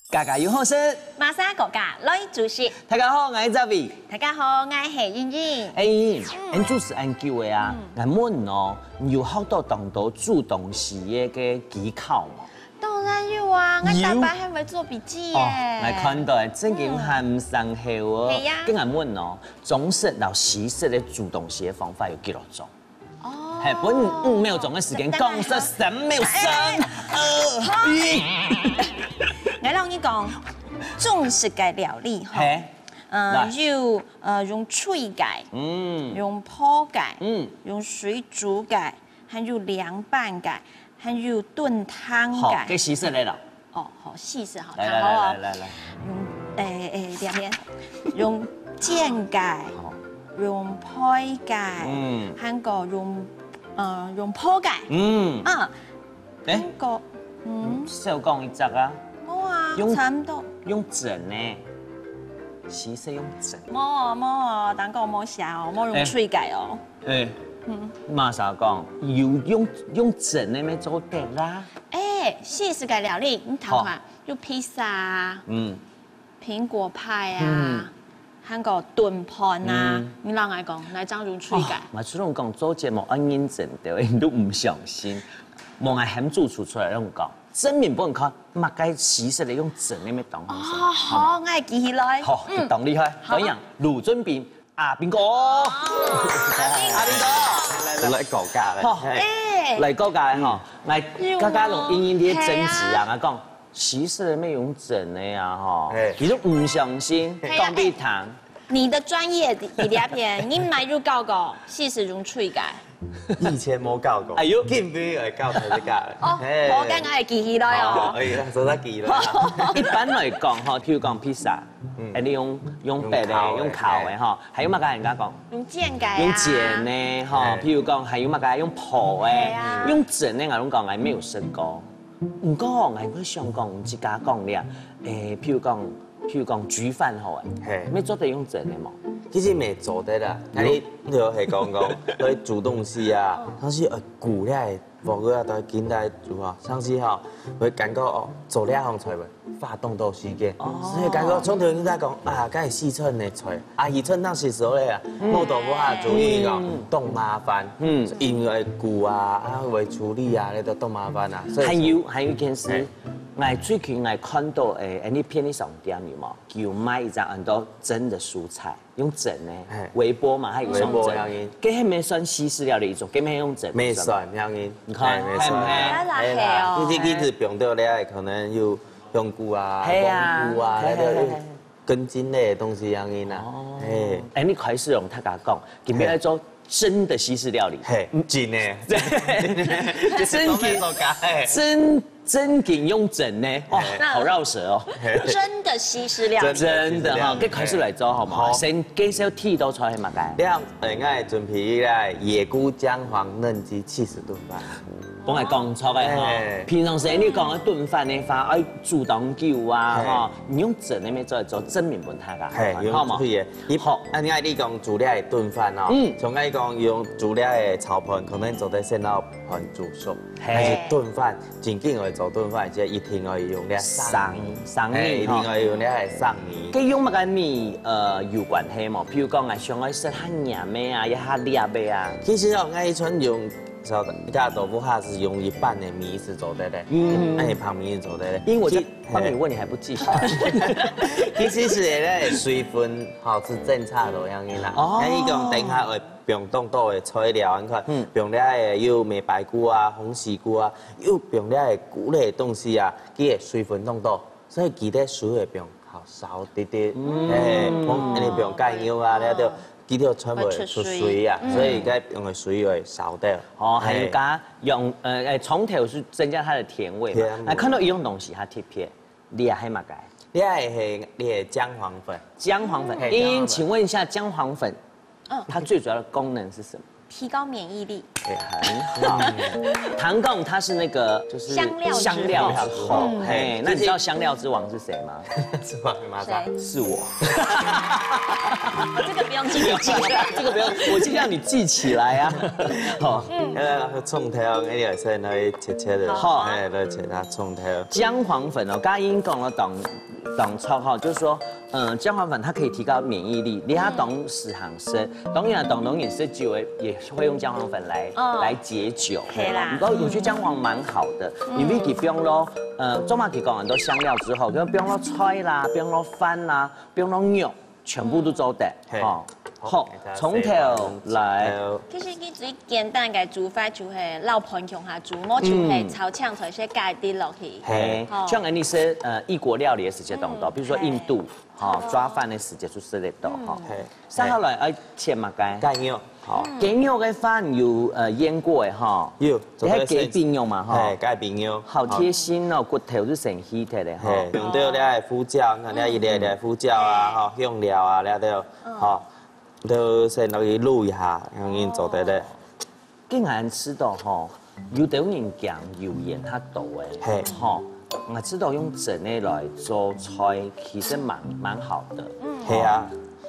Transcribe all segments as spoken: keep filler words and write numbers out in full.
家家有好食，馬上國家來煮食。大家好，𠊎係Zavi。大家好，𠊎係英英。哎，英英，恁主持恁久个啊，𠊎問哦，你有學到當多煮東西个个技巧無？當然有啊，𠊎逐擺還會做筆記耶。哦，𠊎看到，正經還毋生效哦。係呀。該𠊎問哦，中式摎西式个煮東西个方法有幾多種？ 哦。係，分五秒鐘个時間，講出三秒，三、二、一。𠊎摎你講，中式个料理吼，係，嗯，來。有呃用炊个，嗯，用烰个，嗯，用水煮个，還有涼拌个，還有燉湯个。好，該西式个啦。 哦，好，西式好，來來來來來來，用，誒誒，兩片，用煎个，好，用烰个，嗯，還過用，呃，用烰个，嗯，啊，誒，還過，嗯，少講一隻啊，無啊，用差毋多，用蒸个，西式用蒸，無哦無哦，當講無寫哦，無用炊个哦。 誒，馬上講，有用用蒸个乜做得啦。誒，西式个料理，你頭下有披薩啊，嗯，蘋果派啊，還過燉飯啊，你摎𠊎講，哪隻用炊个？嘛，就摎你講，做節目愛認真个，你都毋相信。無，𠊎喊主廚出來摎你講，證明分你看，麼个西式个用蒸个乜當好食。哦，好，𠊎記起來。好，當厲害。好，當樣，滷準備。 阿兵哥，阿兵哥，來來來，來搞價了，好，誒，來搞價吼，來，剛剛攏因為這些爭執啊，講西式个乜用蒸个啊吼，你都毋相信，講俾你聽。你的專業在這片，你毋係有教過西式用炊个？ 以前無教過，哎喲，今晡日會教大家。哦，無，該𠊎會記起來哦。哎呀，做得記了。一般來講吼，譬如講披薩，嗯，你用用煏个，用烤个，用烤个吼，還有麼个人家講？用煎个啊。用煎个吼，譬如講還有麼个用烰个，係啊，用蒸个，𠊎攏講𠊎沒有食過。 毋過哦，𠊎會想講自家講了，誒，譬如講，譬如講焗飯好誒，係，乜做得用蒸个無？其實乜做得啦，該你就係講講，對煮東西啊，像係呃，煮料个鑊啊，對緊來煮啊，像係吼，會感覺哦，做料項菜會花當多時間，所以感覺從頭到尾講啊，該係四川个菜。 啊，以前當時時候咧，無豆腐下煮，因為講當麻煩，嗯，因為久啊，啊，會處理啊，該都當麻煩啊，所以還有還有一件事，𠊎最近𠊎看到誒，誒，你便利商店有無？有賣一隻很多蒸的蔬菜，用蒸个，微波嘛，還有微波，該係毋係算西式料理一種？該乜用蒸？乜算，毋要緊。你看，係毋係？係啦，其實其實放到咧，可能有香菇啊、冬菇啊，該个。 根莖類个東西恁樣啊。哦，係，哎，你開始同大家講，今日愛做真的西式料理，係，真个，真个，真真正用蒸个，哇，好繞舌哦。真的西式料理，真的哈，該開始來做好無？好，先介紹第一道菜係麼个？這樣，哎，𠊎準備一個野菇薑黃嫩雞起司燉飯。 本來講錯个哈，平常時你講个燉飯个話，愛煮當久啊哈，你用蒸个乜做做證明分大家，係，用好嘛？炊个。好，恁樣你講煮料个燉飯哦，嗯，像𠊎講用煮料个炒飯，可能做得先拿飯煮熟，但是燉飯正經愛做燉飯，就一定愛用料生米，生米，係，一定愛用料个生米。該用麼个米呃有關係無？譬如講啊，想愛食較黏个啊，也較粒个啊。其實哦，𠊎以前用 曉得，這豆腐花係用一般个米係做得个，嗯，哎，白米係做得个。因為我在幫你問，你還不記得。其實係咧，水分吼係爭差多樣个啦。哦，你講等下會放當多个材料，你看，嗯，放了个有美白菇啊、鴻喜菇啊，又放了个菇類个東西啊，佢个水分當多，所以佢个水會放好少滴滴。嗯，哎，放你放雞肉啊，了就佢就全部會出水啊，所以該用个水會少掉。哦，還有加 用呃，哎，蔥頭係增加它的甜味嘛。甜味。那看到一樣東西，它特別，這係麼个？這係這係薑黃粉。薑黃粉，嘿，薑黃粉。請問一下，薑黃粉，嗯，它最主要的功能是什麼？提高免疫力。哎，很好。糖讲它是那个就是香料之王。香料之王，嗯。嘿，那你知道香料之王是谁吗？是吗？谁？是我。这个不用记，这个不用，我已经让你记起来啊。好。嗯。呃，蔥头，你来先来切切的，好。哎，来切下蔥头。姜黄粉哦，刚刚已经讲了当当初哈，就是说，嗯，姜黄粉它可以提高免疫力，你要懂时常吃。当然，当然也是久了也会用姜黄粉来、哦。来解酒。对啦。不过我觉得姜黄蛮好的，因为你放了，呃，做嘛可以讲很多香料之后，就放了菜啦，放了饭啦，放了肉，全部都做得。嘿。哦，好，好，从头来。其实你最简单个煮法就系老盘共下煮，无就系炒青菜先加一滴落去。嘿，哦。像你说，呃，异国料理的时间当多，比如说印度，哈，抓饭的时间就食得到，哈。嘿。接下来要切嘛，该。鸡肉，好。鸡肉的饭有呃腌过的哈。有，你还给饼肉嘛哈。嘿，给饼肉。好贴心哦，骨头是省去的嘞哈。嘿，用到了胡椒，你看了一粒粒胡椒啊，哈，香料啊，了都，好，都先落去卤一下，让人做得嘞。 竟然吃到吼，有的人讲油盐它多哎，嘿。吼，我吃到用蒸的来做菜，其实蛮蛮好的。嗯。嘿啊，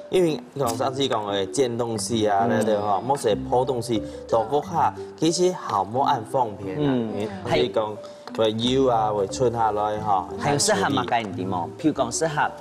因为讲上次讲的煎东西啊，嗯。那个哈，莫说泡东西，豆腐哈，其实好莫按方便啊，嗯。因为所以讲，会油啊，会存下来哈，很适合嘛，该你知无？譬如讲适合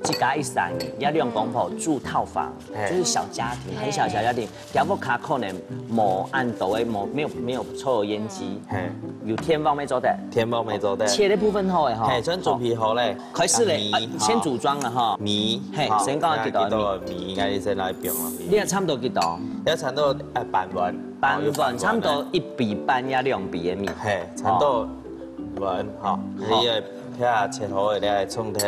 一家一三人，要两公婆住套房，嘿。就是小家庭，很小小家庭。 屋下可能无恁多个，无，没有，没有抽油烟机，嘿。有电饭饭做得。电饭饭做得。切个部分好个吼。嘿，全准备好嘞。开始嘞，米，啊，先组装了哈。米，嘿，好，先讲几多米？那几多米，应该先来放落去。你也差不多几多？要差不多，呃，半碗。半碗，好，有半碗嘞。差不多一比半呀，两比个米。嘿，差不多碗，好，好。你个切切好个，你个葱头。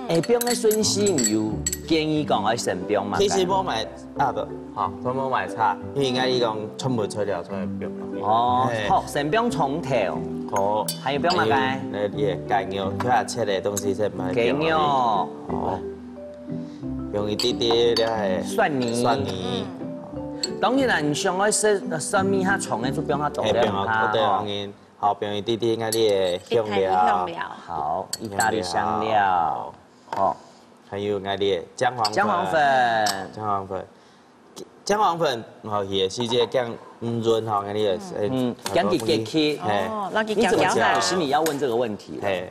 哎，放个顺序有建议讲要先放嘛？其实无买 啊，不，好，全部买茶，因为应该伊讲全部材料出来放落去。哦，嘿。好，先放葱头。好。还有放么个？还有那个雞肉，就要切的东西先买放落去。雞肉。哦。放一滴滴了，嘿。蒜泥。蒜泥。嗯。当然啦，你想要食酸味較重的，就放較多嘿，点啊，放較多，对，吼。当然。好，放一滴滴，那个香料。一滴香料。好，意大利香料。香料。好。还有那个姜黄粉。姜黄粉。姜黄粉。 姜黄粉，吼，也是这个姜，嗯，润吼，给你也是，哎，嗯，姜给给去。嘿。哦，那个你怎么知道我心里要问这个问题？嘿。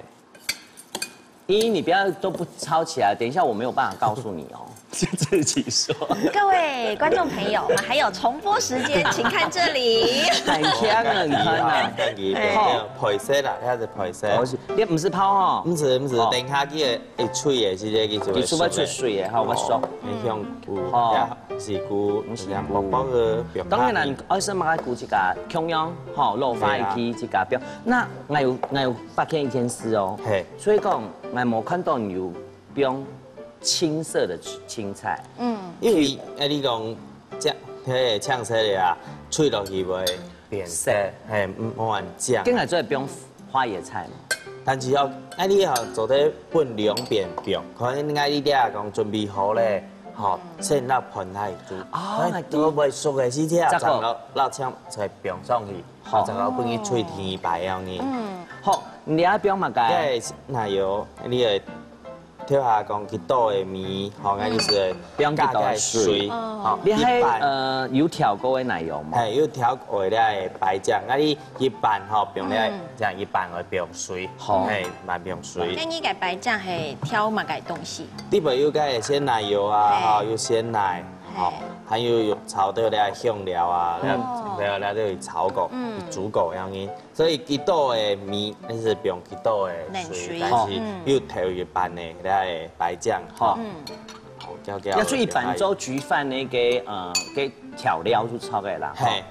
依依，你不要都不抄起来，等一下我没有办法告诉你哦。就自己说。各位观众朋友，我们还有重播时间，请看这里。很香啊，你看啊。看你，看你，好。配色啦，它是配色。哦，是，你不是泡哦。不是，不是，哦。等一下去的，哎，吹的，直接去做个水的。你是不是出水的？好，我说。哦，很香菇。哦。 是菇，毋是菇。薄薄个，放下去。当然啦，你愛食麼个菇自家共樣，吼，落花一枝自家放。那𠊎有，𠊎有發現一件事哦。嘿。所以講，𠊎無看到你有放青色的青菜。嗯。因為，哎，你講，這，嘿，青色的啊，吹落去會變色，色。嘿，無恁靚。跟𠊎做得放花椰菜嘛。 但是哦，啊，你哦，做得分兩邊放，可能𠊎你這下講準備好咧，吼，先落盆來煮。哦，哎，𠊎知。都未熟个時節，再過。正落，落青菜放上去，好。正好分佢炊甜一擺樣呢。嗯。好，你愛放麼个？該奶油，你會調下講幾多个米，吼，𠊎意思係放幾多个水？加个水，哦。吼，你還，一半。呃，有調過个奶油嗎？嘿，有調過个白醬，啊，你 一半吼，放咧，嗯。這樣一半會放水，好。嘿，慢放水。該你个白醬係調麼个東西？裡背有該鮮奶油啊，嘿。吼，有鮮奶，嘿。吼，還有有炒到个香料啊，嗯。然後，然後都有炒過，嗯。煮過樣呢。所以幾多个米，你係放幾多个水，冷水。但是，嗯。有調一半个該白醬，好。嗯。好，攪攪，要出一半做焗飯个，呃，个調料就出來啦，嘿。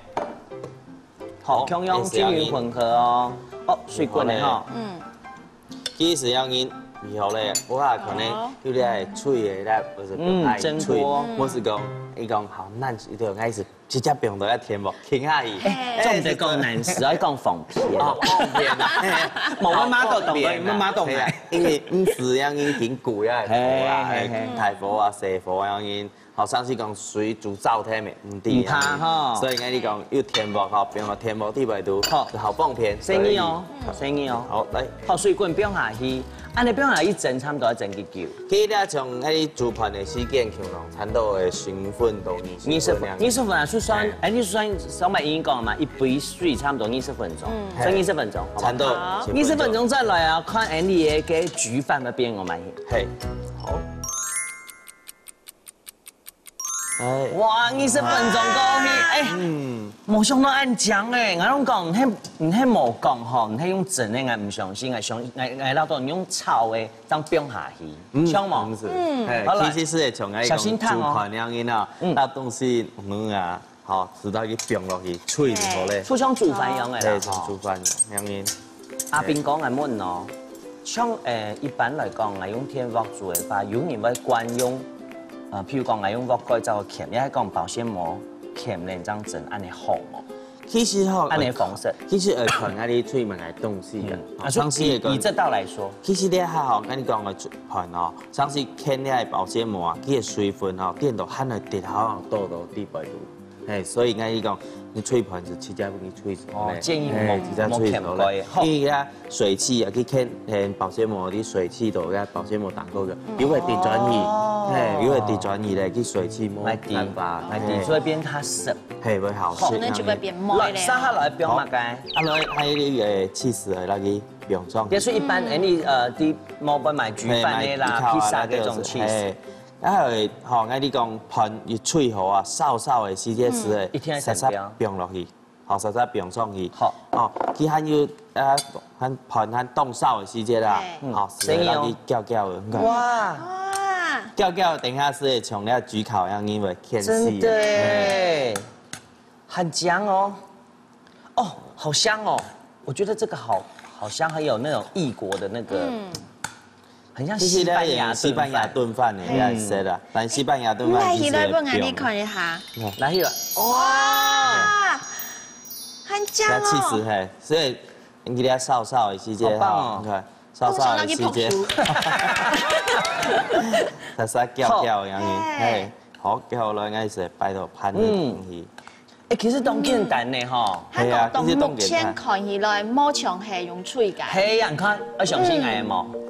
吼。 好，好，共樣均勻混合哦。哦，水滾了吼。嗯。其實要恁以後咧，我還可能有點脆个，但不是嗯，太脆，蒸鍋。我是講，伊講好難，伊就開始直接放到該電鍋，擎下去。欸，重點講難食，愛講方便。哦，方便啊。無，我媽都懂，我媽都懂。係啊，因為毋使恁樣緊顧啊，係，大火啊、細火啊，恁樣，好像係講水煮燥忒个，毋知。毋怕吼。所以𠊎你講有電鍋吼，放到電鍋底背肚，好，好方便。生意哦，生意哦。好，來。好，水滾放下去，恁樣放下去蒸，差毋多愛蒸幾久？ 其實咧，像該煮飯个時間，可能差不多會十分到二十分。二十分，二十分啊，就算，欸，你算上擺已經講了嘛，一杯水差不多二十分鐘，所以二十分鐘，差不多。二十分鐘轉來啊，看恁樣个煮飯个變化嘛。係，好。欸，哇，二十分鐘過去，欸，嗯，無想到恁靚欸，𠊎攏講，你係無講吼，你係用蒸个，𠊎毋相信，𠊎相，𠊎，𠊎恅著你用炒个。 正放下去，嗯，像無？毋係，嗯，係，好了，其實係像該小心燙哦。煮飯樣仔啊，嗯，該東西，嗯啊，好，直接去放落去，炊就好咧。就像煮飯樣仔啦，係，像煮飯樣仔。阿斌哥，𠊎問哦，像，欸，一般來講啊，用電鍋煮个話，有人會慣用，呃，譬如講，𠊎用鑊蓋照个鉗，也係講保鮮膜鉗咧，這樣蒸，恁樣好無？ 其實吼，恁樣方式。其實，呃，看下你炊麼个東西啊。嗯，啊，像係个，以，以這道來說。其實你還好，跟你講个飯哦，像係牽你个保鮮膜啊，佢个水分哦，顛倒還會跌下，倒到底背肚。嘿，所以跟你講，你炊飯係直接分佢炊熟哦，咧。建議莫，嘿，直接炊熟咧。莫鉗蓋，好。因為啊，水氣啊，去牽，牽保鮮膜，你水氣到該保鮮膜當中个，又會滴轉去，哦。嘿，又會滴轉去咧，去水氣莫，莫滴，散發，莫滴，嘿。所以變較澀。 嘿，會好食。好，那就會變糜咧。來，接下來放麼个？好。啊，來，還有一個cheese來，來去放上去。也是一般，嗯。哎，你，呃，你莫買煮飯个啦，嘿，買披薩个種cheese。嘿，啊，吼，𠊎你講飯一炊好啊，燒燒个時節係，嗯。一定要先放。煞煞放落去，好，煞煞放上去。好。哦，佢還有，呃，還飯還當燒个時節啦，嘿。嗯，好，生意哦。來去攪攪个，你看。哇。哇。攪攪，等一下係會像那焗烤一樣，因為牽絲。真的耶。嘿。 很香哦。哦，好香哦。我覺得這個好，好香，很有那種異國的那個，嗯。很像西班牙燉飯。其實咧，西班牙燉飯呢，嗯。也係啦，但西班牙燉飯其實也不用。拿起來分𠊎你看一下。拿起來。哇，很香哦。那cheese，嘿，所以你給它燒燒一些，好棒哦。哈，你看，燒燒一些。我想要去泡書。煞煞攪攪，好。然後，嘿。嘿。 好，接下來𠊎係擺到盤裡去。嗯。哎，其實當簡單呢，吼。嗯。係啊，其實當簡單。目前看起來，無像係用炊个。係啊，你看，愛相信𠊎个無？嗯。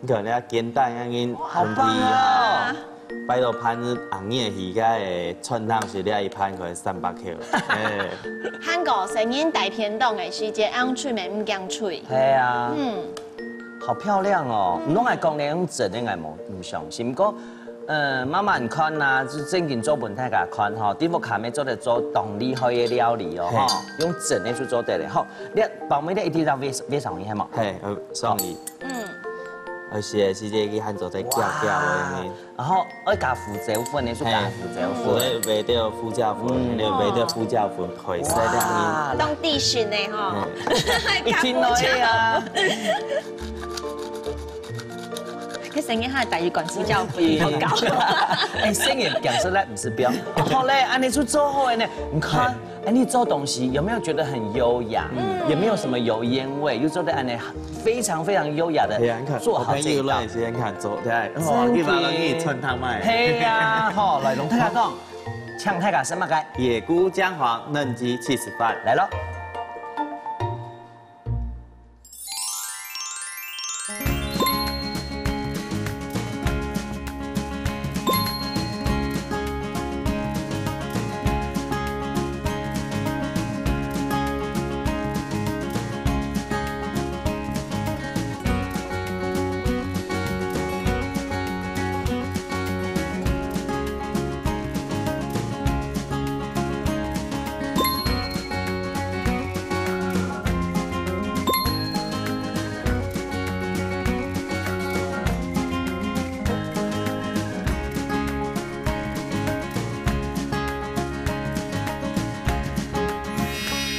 你看，你看，簡單，恁樣，好棒啊！問題啊。擺到盤裡，紅葉魚該个餐湯係這一盤可能三百塊。哎。還過，成人大便當个時節，愛用炊个，毋驚炊。係啊。嗯。 好漂亮哦！你攏還講咧用蒸个，𠊎無，毋相信。毋過，呃，慢慢看啊，就正經做分大家看吼，在屋下乜做得做當厲害个料理哦，嘿。吼，用蒸个就做得了。吼，你包尾咧一定要煨，煨上去，係無？嘿，呃，上去。嗯。而且時節佢還做得攪攪个呢。哇。 然後愛加胡椒粉个，就加胡椒粉。嘿，就煨到胡椒粉，嗯。就煨到胡椒粉，配色這樣。哇。當地形个吼。嗯。一聽就會啊。佢聲音還帶一管胡椒粉，好搞。哎，聲音講出來毋係標。好咧，恁樣就做好了呢。你看，嘿。哎，你做東西有沒有覺得很優雅？嗯。有沒有什麼油煙味？又做得恁樣 非常非常優雅的，對啊，你看，做好這一道。我朋友那些，你看，做，對，哦，真的。一般都給你穿湯麥。嘿呀，吼，來，攏大家講，請大家食麼个？野菇薑黃嫩雞起司飯。來咯。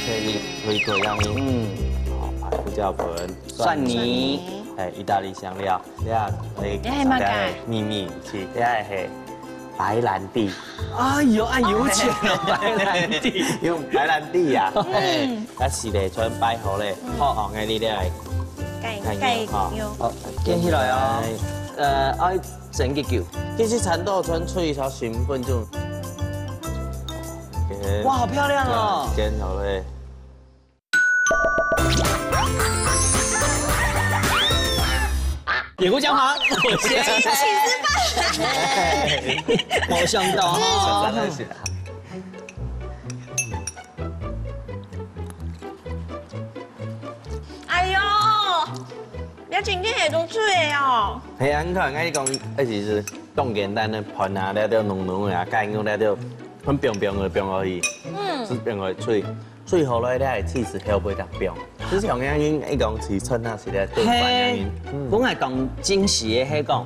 可以回歸到你。嗯。好，白胡椒粉、蒜泥。蒜泥。哎，意大利香料，這樣可以你還有麼个？秘密武器。這樣係白蘭地。哎喲，恁有錢哦，白蘭地。用白蘭地啊，嗯，啊，洗了出來擺好咧，好，好，𠊎這裡來，蓋，蓋油。好，捲起來哦。呃，愛蒸幾久？其實差不多蒸出一條十分鐘。哇，好漂亮哦！捲好咧。 野菇薑黃，我先。無想到哦。哎喲，你真正係做出來哦。係啊，你看，𠊎講，而且係當簡單个飯啊，了就濃濃个啊，雞肉了就很平平个放落去，嗯，係放落去。 最後咧，你愛試試口味較變。就像恁樣，一講試出那時咧，對飯恁樣。本來講驚喜个，係講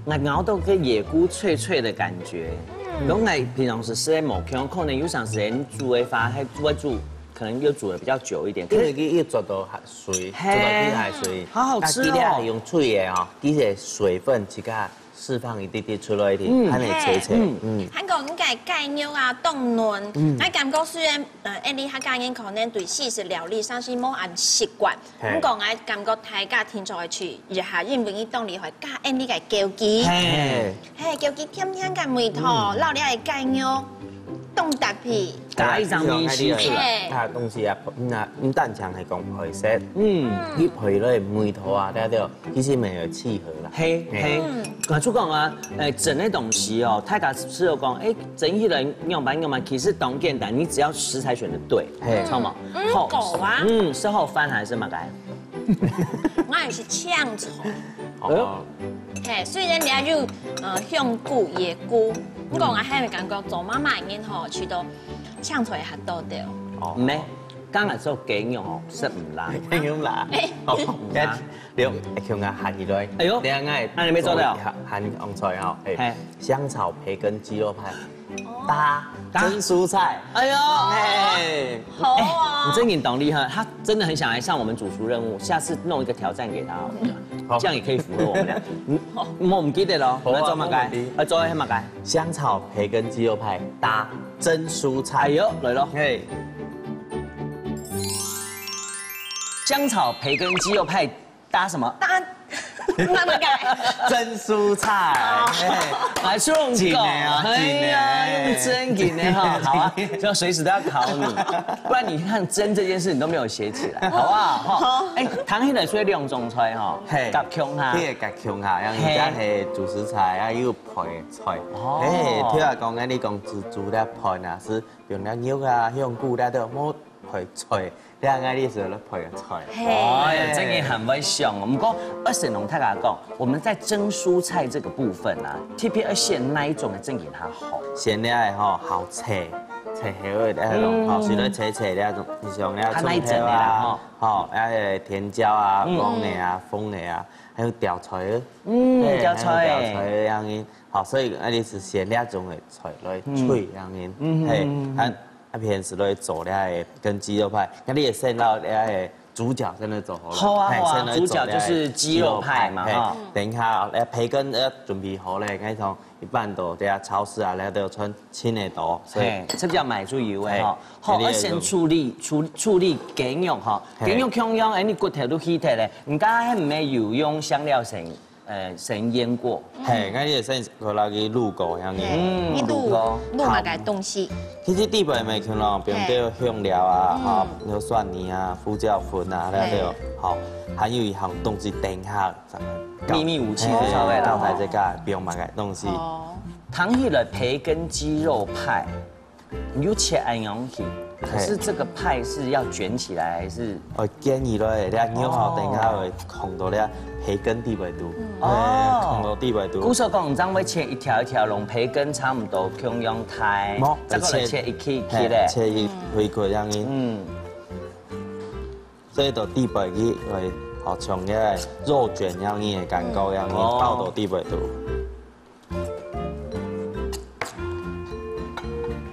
，𠊎咬到个野菇脆脆的感覺。嗯，講𠊎平常時食个無共，可能有常時間煮个話，還煮一煮，可能又煮得比較久一點。因為佢又做到水，嘿，做到佢還水，好好吃哦。啊，佢這還用水个哦，佢个水分自家 釋放一滴滴出來一滴，嗯，恁樣脆脆。嗯，嗯，還講應該雞肉啊，當嫩，嗯，𠊎感覺雖然，呃，恁樣客家人可能對西式料理上係無恁習慣，嘿，毋過𠊎感覺大家定著愛試一下，因為佢當厲害，加恁樣个枸杞，嘿，嘿，枸杞甜甜个味道，嗯，摎這个雞肉，當搭配。加一張米絲出來。嘿，佢个東西啊，毋單淨係講配色，嗯，佢配落味道啊，對不對？ 其實蠻有契合啦。嘿，嘿，啊，就講啊，誒，蒸个東西哦，大家係有講，誒，蒸起來仰般仰般，其實當簡單，你只要食材選得對，嘿，著無？嗯，好，夠啊。嗯，係好飯還係麼个？𠊎係青菜。哦，嘿，雖然這有，呃，香菇、野菇，毋過𠊎還係感覺做媽媽个人吼，試著青菜較多兜。哦，毋係，剛才做雞肉吼，食毋落。雞肉啦。哦，毋落。 你會共𠊎หั่起來。哎喲，你看𠊎恁樣也做得哦。หั่，หั่香菜吼，嘿，嘿，香草培根雞肉派，哦，搭，搭蒸蔬菜。哎喲，嘿，好啊。哎，你真的當厲害，他真的很想來上我們主廚任務，下次弄一個挑戰給他哦，好，這樣也可以符合我們倆。嗯，我毋記得了，好啊，來做麼个？沒問題。來做麼个？香草培根雞肉派搭蒸蔬菜。哎喲，來咯。嘿。香草培根雞肉派 搭什麼？搭，那麼改。蒸蔬菜，哦，嘿，還是用搞，真的啊，哎呀，真的。用真的哈，好啊，就隨時都要考你，不然你看蒸這件事你都沒有寫起來，好不好？哈，好。哎，湯裡頭所以兩種菜哈，嘿，夾共下，這个夾共下，然後人家嘿，係主食菜，啊又配菜，哦，嘿，聽人講，你講煮煮了飯啊，係用了肉啊、香菇了都無配菜。 你看𠊎這時候配个菜。嘿。哎呀，真个很會想哦。毋過，我先同大家講，我們在蒸蔬菜這個部分啊，特別要選哪一種的蒸給它好？選了个吼，好切，切好个那種，嗯，吼，係來切切那種，你像那蔥頭啊，看哪一種的啦，吼。吼，那个甜椒啊，嗯，黃的啊，紅的啊，還有吊菜，嗯，嘿，吊菜，還有吊菜的樣子。好，所以𠊎這時選那種的菜來炊樣子，嗯，嘿，嗯，嗯，嗯。啊， 啊，平時落去做這个跟雞肉派，該你也先摎這个主角先來做好了。好啊，嘿，好啊，先來做這个主角就是雞肉派嘛，雞肉派，嘿，哈。等一下哦，來，培根要準備好了，該種一般都這下超市啊，那都有穿青的多，所以嘿，這比較買就有的，嘿，哈。好，你也有，要先處理，處，處理雞肉哈，嘿，雞肉共樣，哎，你骨頭都去忒了，你剛剛還沒有用香料先 呃，先醃過。嘿，𠊎也先過來去滷過，恁樣。嘿，嗯，你滷，滷過。滷麼个東西？其實底背乜可能，比如講香料啊，嗯，吼，有蒜泥啊、胡椒粉啊，嘿，那都有，吼，還有一項東西等一下，咱們搞，秘密武器是啥个啦？嘿，等一下再講，不用買个東西。哦。湯裡頭培根雞肉派。 你就切恁樣去，可是這個派是要捲起來還是？哦，捲起來，你看肉吼，哦，等一下會囥到這培根底背肚。哦。嘿，囥到底背肚。故所講，你這樣會切一條一條，摎培根差不多共樣大，無，再過來切一塊一塊个。嘿，切一塊一塊恁樣。嗯。所以到底背去，會好像該肉捲恁樣个感覺，恁樣，哦，包到底背肚。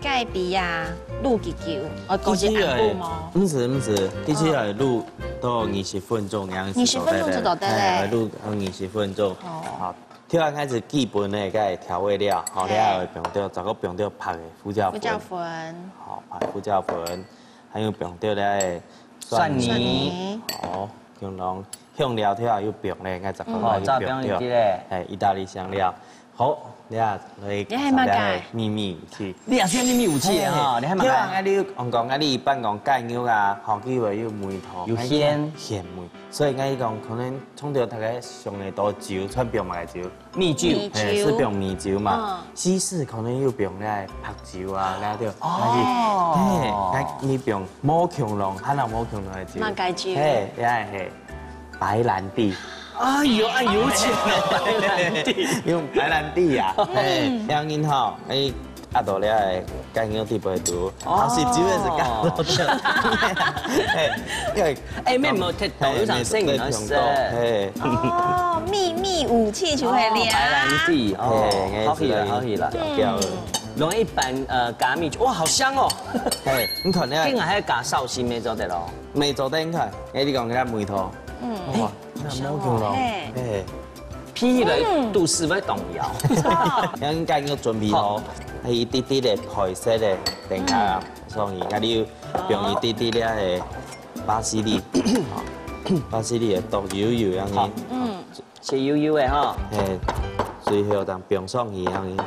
該比啊，滷幾久？哦，過去暗滷嗎？毋係，毋係，其實愛滷，哦，做二十分鐘樣子。二十分鐘就做得了。哎，錄二十分鐘。哦。好，跳完開始基本的該調味料，好，對。你還會放掉，再過放掉白的胡椒粉。胡椒粉。好，白胡椒粉，還有放掉咧蒜泥。蒜泥。好，香料，香料跳又放咧，該再過哦，再放一滴咧。哎，意大利香料。 好，你啊，來你還麼个？秘密武器。你也是秘密武器的吼，嘿，你還麼个？聽人講，你講，你一般講雞肉啊，吼，佢會有味道，有莧。莧味，所以𠊎講，可能通常大家想得到酒，全放麼个酒？米酒。米酒。嘿，係放米酒嘛。嗯。西式可能又放該白酒啊，該就，哦。但是，嘿，該你放無共樣，還有無共樣的酒。麼个酒？嘿，也係。 白蘭地。哎喲，哎，有錢了，白蘭地。用白蘭地啊，嘿，這樣吼，哎，壓到了，哎，雞肉底背肚，哦。好，係，主要係壓到了。嘿，因為哎，沒有，沒有，太多，嘿，有場生意呢，沒有，是。嘿。哦，秘密武器就係這。哦，白蘭地，哦，嘿，好起來，好起來。掉掉了。嗯。容易一般，呃，加米酒，哇，好香哦。嘿，你看呢？竟然還要加紹興，沒做得咯。沒做得，你看，哎，你講該味道。嗯。哇。 那無共樣，嘿。嘿。鼻起來肚屎會動搖。嗯。著。恁樣該你準備好，好。還有一滴滴个配色个，等下，嗯。所以，該你放一滴滴个巴西利，巴西利个剁幼幼恁樣。好。嗯。切幼幼个吼。嘿，最後正放上去恁樣。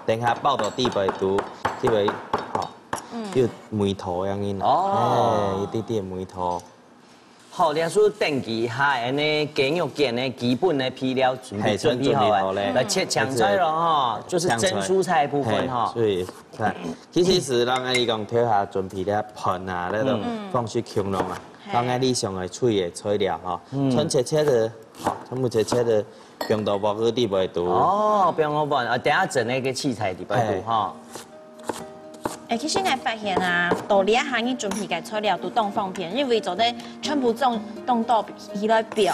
等下包到底背肚，就會，好，嗯。有梅頭恁樣。哦。嘿，一滴滴个梅頭。 好，這就等佢下恁呢雞肉卷呢基本个配料準備，嘿，準備好了，準備好了。來切青菜咯吼，就是蒸蔬菜的部分吼。嘿，所以，看，其實係讓𠊎講頭下準備了盤啊，那種嗯。放去共樣啊，嘿。讓𠊎想个脆个材料吼，嗯。全切切个，好，全部切切个，放到鑊个底背肚。哦，放到鑊，啊，等下整那個器材底背肚嘿。吼。 哎，其實𠊎發現啊，到這下你準備个材料都當方便，因為做得全部裝，裝到起來放。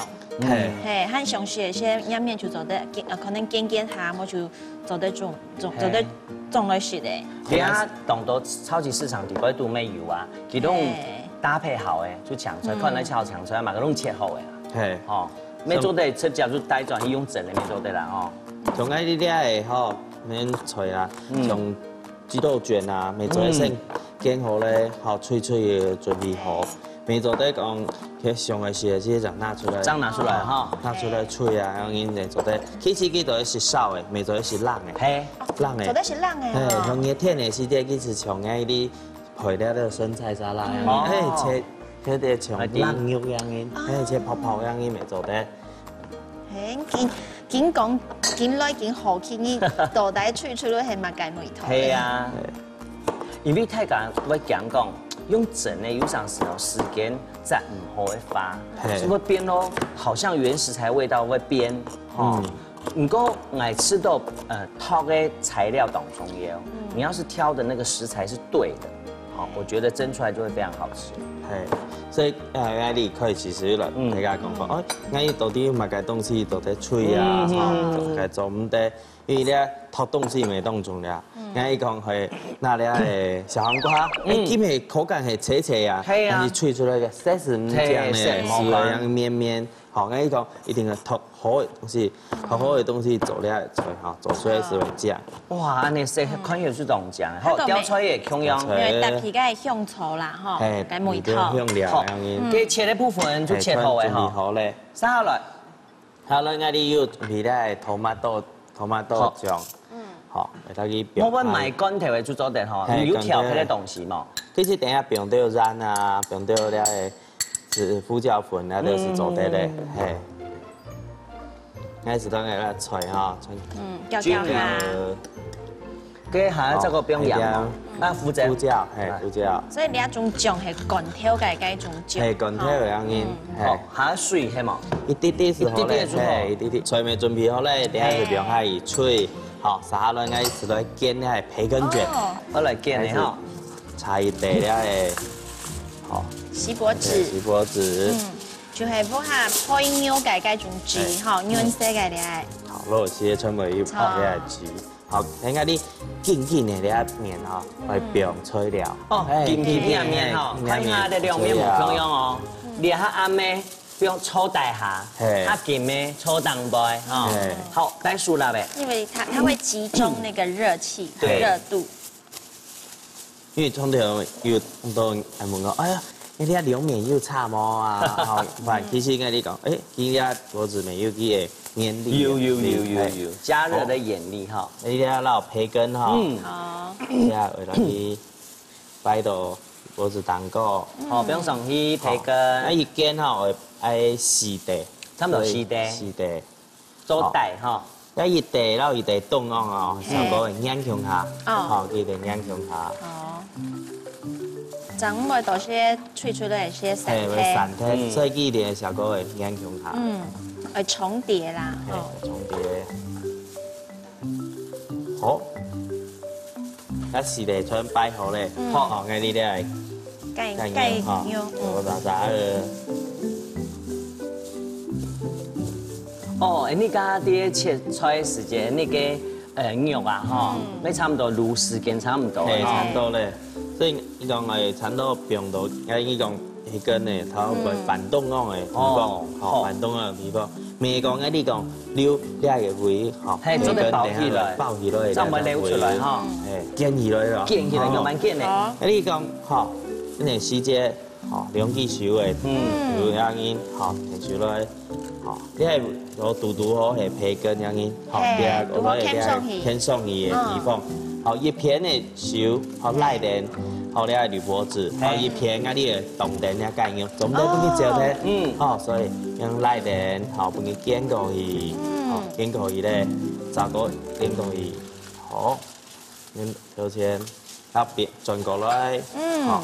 嘿。嘿，還詳細一些，下面就做得，呃，可能揀揀下，我就做得裝，裝，嘿。做得裝來食个。你看，當多超級市場底背都沒有啊，佢都嘿。搭配好誒，就青菜，嗯。看來炒青菜嘛，攏切好誒啊。嘿。吼，沒做得直接就帶轉去用蒸个，沒做得啦吼。像𠊎這个吼，免菜啊，嗯。像 雞肉卷啊，乜做得先嗯。煎好咧，好，脆脆个準備好。乜做得講，佢上个時節就正拿出來。正拿出來哈。拿出來脆啊，恁樣乜做得。其實佢做得係燒个，乜做得係冷个。嘿。冷个。做得係冷个嘿，吼。像熱天个時節，其實像該啲配料个生菜沙拉啊，哦。嘿，切，切得像冷肉樣个，哦。嘿，切泡泡樣个，乜做得。 嘿，緊，緊講，緊來緊好奇，你到底吹出來係麼个味道？係啊。因為大家會講講，用蒸个有常時候時間掌握个話，嘿。就會變咯，好像原食材味道會變，吼。嗯。毋過，𠊎試著，呃，擇个材料當重要。嗯。你要是挑的那個食材是對的，好，我覺得蒸出來就會非常好吃。嘿，所以，呃，𠊎離開其實了，嗯。大家講講，嗯。哦， 𠊎到底買个東西到底脆啊，嗯，吼，嗯。該做毋得，因為咧，擇東西乜當重要。嗯。𠊎講係，拿咧，誒，小黃瓜，嗯。誒，佢个口感係脆脆啊，係啊。但是吹出來个色係毋靚个，係，色無靚。係有樣綿綿。吼，𠊎講一定愛擇好个東西，好好个東西做咧，做吼，做出來係會靚。哇，恁樣色看起來就當靚，好，還有梅，吊菜也共樣。吊菜。因為搭起个香草啦，吼，嘿，該梅頭。有香料，好，恁樣。嗯。該切个部分就切好个吼。嘿，準備好咧。 接下來。好，來，𠊎這有準備个tomato，tomato醬。好。嗯。好，來，佢放下。我們買罐頭个就做得吼，嘿，有調配个東西無？罐頭。其實等下放到鹽啊，放到了个，係胡椒粉啊，都係做得个，嗯。嘿。𠊎係當然个菜吼，嗯，攪攪下。這個 該還愛再過放鹽嘛？哦，那胡椒。胡椒，嘿，胡椒。所以這種醬係罐頭个該種醬。嘿，罐頭个恁樣，嗯。嘿。哦，還愛水係無？一滴滴就好咧，一滴滴就好。嘿，一滴滴。菜乜準備好咧，等下就放下去炊。嘿。好，接下來𠊎就來煎該个培根捲。哦。愛來煎个吼。還係差一滴仔个，好。錫箔紙。嘿，錫箔紙。嗯，就係屋下配肉个該種紙，嘿。吼，軟色个咧。好，落去全部又泡起來紙。好。 好，等下你緊緊个這面吼，嗯。來放材料。哦，嘿，緊緊个面吼，緊緊个，看下个兩面無共樣哦。材料。這下暗个，比如坐底下，嘿。啊，金个坐頂背，吼。嘿。好，擺手啦呗。因為它，它會集中那個熱氣、對。熱度。因為通常有很多人問講，哎呀，你這涼麵有差無啊？吼，毋係，其實應該你講，哎，佢這鍋仔麵有佢个原理。有，有，有，有，嘿。有，加熱的原理哈。你這落培根哈。嗯。好。這下為了去 擺到鍋仔頂高。好，放上去培根。啊，一根吼，愛，愛四垤。差不多四垤。四垤。做底吼。啊，一垤，然後一垤凍哦，哦，嘿。差不多會黏共下。哦。好，記得黏共下。哦。正毋會到時吹出來係散嘿，會散忒，嗯。所以記得差不多會黏共下。嗯，會重疊啦，嘿，吼。重疊。 好，該四垤全擺好咧，嗯。好，好，𠊎這下來，該，該，該牛，吼，牛，嗯。我打打呃。哦，你剛剛在切菜時間，那個，呃，肉啊，吼，嗯。也差不多滷時間差不多，嘿，吼。差不多咧。所以你講，哎，差不多放到，哎，你講 彼个呢，頭擺嗯。半凍樣个地方，哦，吼，好。半凍樣个地方。毋係講，你講，你這个位，吼，嘿，做得包起來。包起來，正毋會流出來，吼。嘿，捲起來咯。捲起來，吼。慢慢捲呢。好。啊，你講，吼，你个時節，吼，兩隻手个，嗯。有兩人，吼，提出來，吼，你還有堵堵好，係培根兩人，吼，嘿，對啊，堵好我們也牽上去。牽上去个地方，嗯。吼，一片个手，吼，拉等，吼，你个驢婆子，嘿。吼，一片啊，你个 當等了該樣，總得分佢走忒。哦。嗯。吼，所以用拉等，吼，分佢捲過去，嗯。吼，捲過去咧，再過捲過去，好，用頭前，啊，變，轉過來，嗯。吼，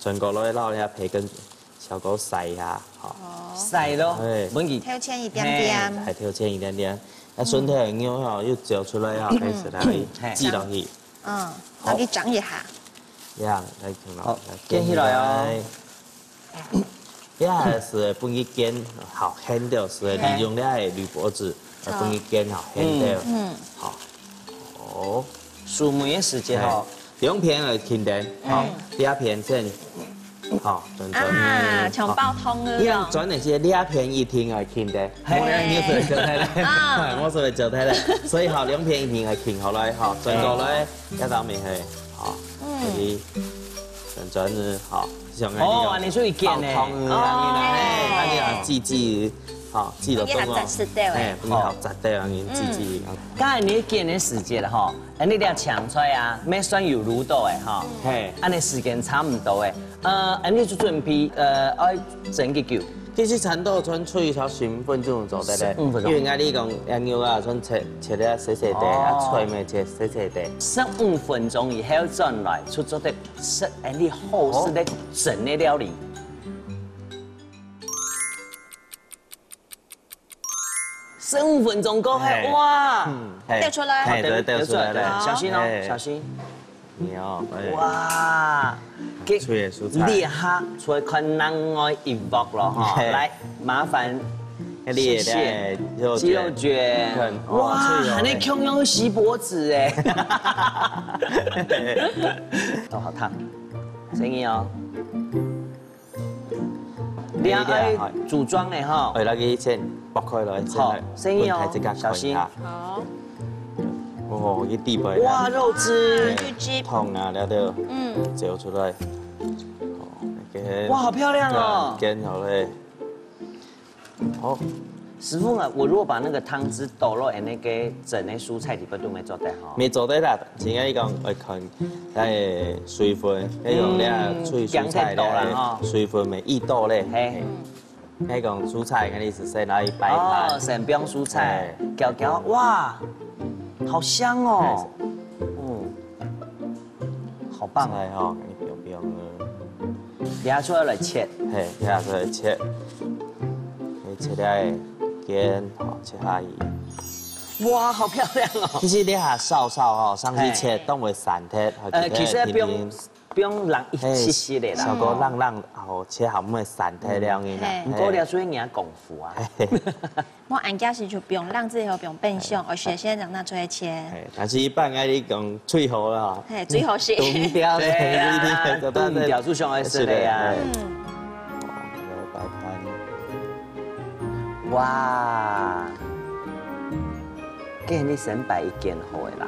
轉過來，然後這培根小可洗一下，吼。哦。洗咯，嘿。分佢頭前一點點。嘿。還頭前一點點，啊，順帶个肉吼，又走出來吼，開始來嘿。擠落去。 嗯，好。讓佢長一下。呀，來，看咯，好，來，捲起來哦。捲起來。呀，係分佢捲，好，捲掉，係利用這个驢婆子，好。來分佢捲，好，捲掉。嗯。好。哦。收尾个時節吼。嘿，兩片來輕點，好，嗯。第二片先 好，轉轉。啊，像爆通个哦。你用轉个時，這片一定愛輕个，嘿。無然你就會走忒了。啊。嘿，無就會走忒了。所以好，兩片一定愛輕好來，好，轉過來，嘿。這道面係，好，嗯。可以轉轉个，好，像哦，恁樣就會捲呢。爆通个，哦。恁樣，嘿，恁樣擠擠，好，擠到中央。你還扎實到欸。嘿，你好扎到，恁樣擠擠。嗯。剛才你捲个時節了吼， 恁樣這青菜啊，乜算有滷到个吼。嘿。恁樣時間差毋多个。呃，恁樣就準備，呃，愛蒸幾久？其實差不多像炊炒十五分鐘就做得了。十五分鐘。因為𠊎你講，羊肉啊，像切，切了細細塊，啊，哦。菜乜切細細塊。十五分鐘以後轉來，就做得食恁樣好食个蒸个料理。哦。 十五分鐘過後，嘿。哇！嗯，嘿。掉出來。嘿，對，掉出來了。掉出來，小心哦，嘿。小心。你哦，哎。哇！這，脆个蔬菜。這下出來看另外一幕了哈。嘿。來，麻煩，謝謝。你也來，雞肉捲。雞肉捲。看，哇，哇，脆哦，還能共樣洗脖子哎。哦，好燙。生意哦。 你愛組裝个吼。哎，來，佢先剝開來，先來好，生意哦，分大家看一下。小心。好。哦，一地板。哇，肉汁。哎，去汁。燙啊，了就，嗯。走出來。哦，OK。哇，好漂亮哦。捲好嘞。好。師傅啊，我如果把那個湯汁倒落在那個蒸个蔬菜裡背，都無做得吼？無做得啦， 應該講愛看，哎，水分，該講你啊，嗯，水，蔬菜咧，薑太多了吼。水分無幾多咧。嘿。嘿。該講蔬菜，該意思先來擺盤。哦，先放蔬菜，嘿。攪攪，哇，好香哦。嘿。嗯，好棒。菜吼，該放放啊。 這下就愛來切。嘿，這下就愛切。你切了个件，吼，切下去。哇，好漂亮哦！其實這下燒燒吼，上去切，嘿。當會散忒，呃，其實不用，不用冷一息息的啦。嘿，燒到冷冷，吼，切好毋會散忒了，嗯。嘿。毋過這就係人家功夫啊。嘿。 無恁樣時就放，冷之後放冰箱，哎。而且先將拿出來切。哎，但是一般愛你講最好啦。嘿，最好是。凍掉的，對啊，一定要做到這，凍掉就上好食的啊。是的，哎。嗯。好，來擺盤。哇，给你先摆一件好了啦。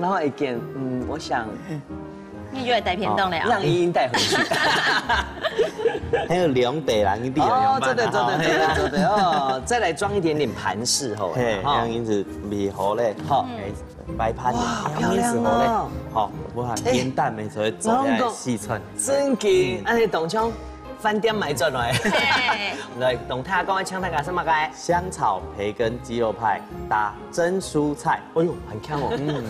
然后一件，嗯，我想，你就会带便当了哦，啊。让茵茵带回去。还有两袋啦，你弟有哦，做得，做得，做得，做得哦。再来装一点点盘饰好了，嘿，哈。让茵茵准备好嘞。好。哎，摆盘。哇，好漂亮哦。好，我看煎蛋没错，做下四川。真紧，而且当像饭店买转来。嘿。来，同大家讲，请大家什么个？香草培根鸡肉派搭蒸蔬菜。哎呦，很香哦。嗯。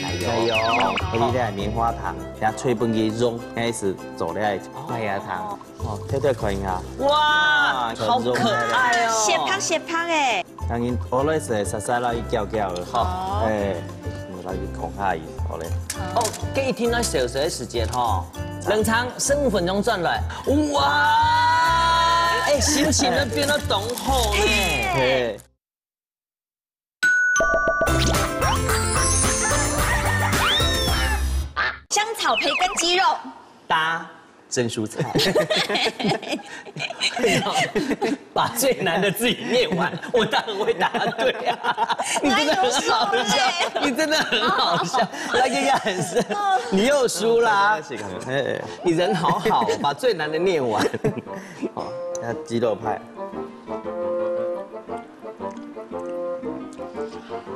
哎呦，哎呦，哎，你个棉花糖，也吹分佢融，开始做了麦芽糖。 哦，偷偷看一下。哇，哇，好可爱哦！雪白雪白哎。当然，我来是沙沙拉一条条的。好。哎，我来去看下伊，好嘞。哦，给你听到小小的时间哈，冷藏十五分钟转来，哇，哎，心情都变得当好呢。嘿。 香草培根鸡肉。搭蒸蔬菜。把最难的自己念完，我当然会答对啊。你真的很好笑，你真的很好笑。来，给个眼神，你又输啦。你人好好，把最难的念完。好，那鸡肉派。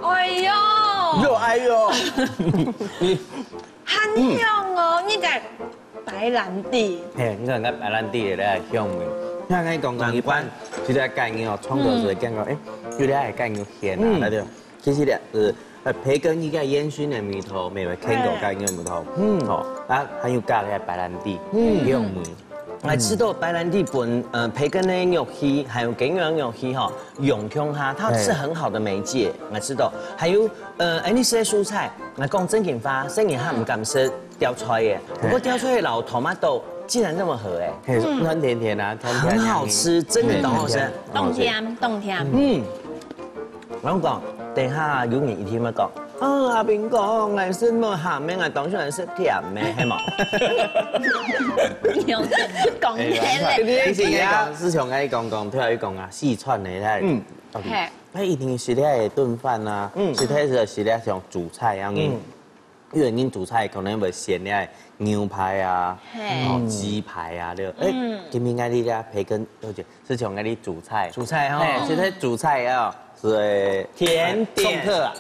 哎呦，又哎呦，你很香哦，你个白兰地。嘿，你看那白兰地的那个香味，你看那讲讲一般，其实在概念哦，创作者讲讲，哎，有点概念甜啊，嗯，那就其实呢，呃，呃，培根应该烟熏的味道，没有看过概念味道，嗯，哦，啊，还有加了白兰地，嗯，香味。 我知道白兰地本，呃，培根个肉絲，还有雞肉个肉絲吼，用共下，它是很好的媒介。我知道，还有，呃，哎，你食个蔬菜，我讲正经话，虽然佢毋敢食吊菜个，不过吊菜个老 tomato 竟然那么合哎，嘿，酸甜甜啊，酸甜甜。很好吃，真的很好吃。嘿，当甜，当甜。嗯。 我讲，等下有人一定会讲，啊，阿明讲，俺食無鹹个，俺當喜歡食甜个，係無？有講起來。你一定要講，思想愛講講，突然講啊，四川个，嗯，OK，嘿，那一定是咧燉飯啊，嗯，是咧是是咧像煮菜樣个，嗯，因為恁煮菜可能會選咧牛排啊，嘿，哦，雞排啊，對，哎，今天該你咧培根，而且 是像該你煮菜。煮菜哦。嘿，現在煮菜啊，是甜點。送客啊。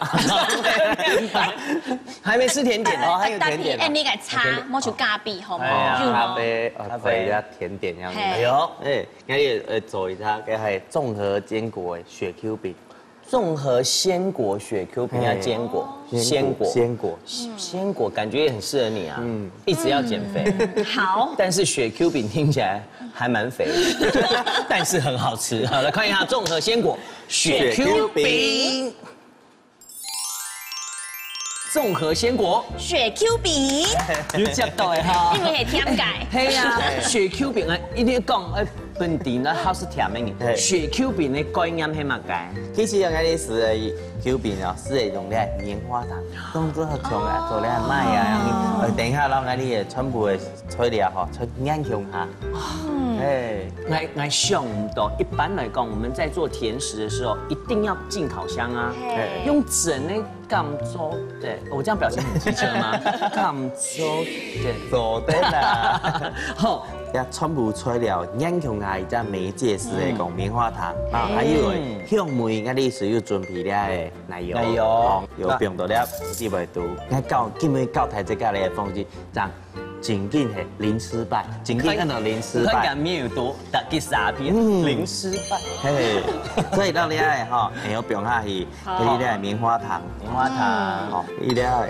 還沒吃甜點呢。哦，還有甜點啊。哎，你个茶，莫去咖啡，好無？哎呀，咖啡，呃，咖啡。做一下甜點樣子。嘿。哎呦。哎，該你，呃，做一下，該還綜合堅果的雪Q餅。綜合鮮果雪Q餅，要堅果，嘿。鮮果。鮮果。鮮果感覺也很適合你啊。嗯。一直要減肥。好。但是雪Q餅聽起來 還蠻肥的，但是很好吃。好，來看一下綜合鮮果雪Q餅。綜合鮮果，雪Q餅。有接到的哈。因為係甜个。係啊，雪Q餅啊，一定講，哎，本地呢，它是甜的呢。嘿。雪Q餅的概念係麼个？其實應該是Q餅啊，是一種咧棉花糖，當做像啊，做咧賣啊，呃，等一下，然後你也全部的 材料吼，出研究下。嗯。哎。𠊎，𠊎想毋到，一般來講，我們在做甜食的時候，一定要進烤箱啊。嘿。用蒸的敢做得，我這樣表情很機車嗎？敢做得。做得啦。好。這全部材料研究下，一隻媒介係講棉花糖啊，還有香味，𠊎這時有準備了奶油，奶油。哦，有放到了，這位都，𠊎教，今日教大家个方式，這樣正經係零失敗，正經安到零失敗。你看，你看，面有多大个沙皮，嗯。零失敗。嘿，所以到這个吼，會曉放下去，好。這个棉花糖。棉花糖。吼，這个，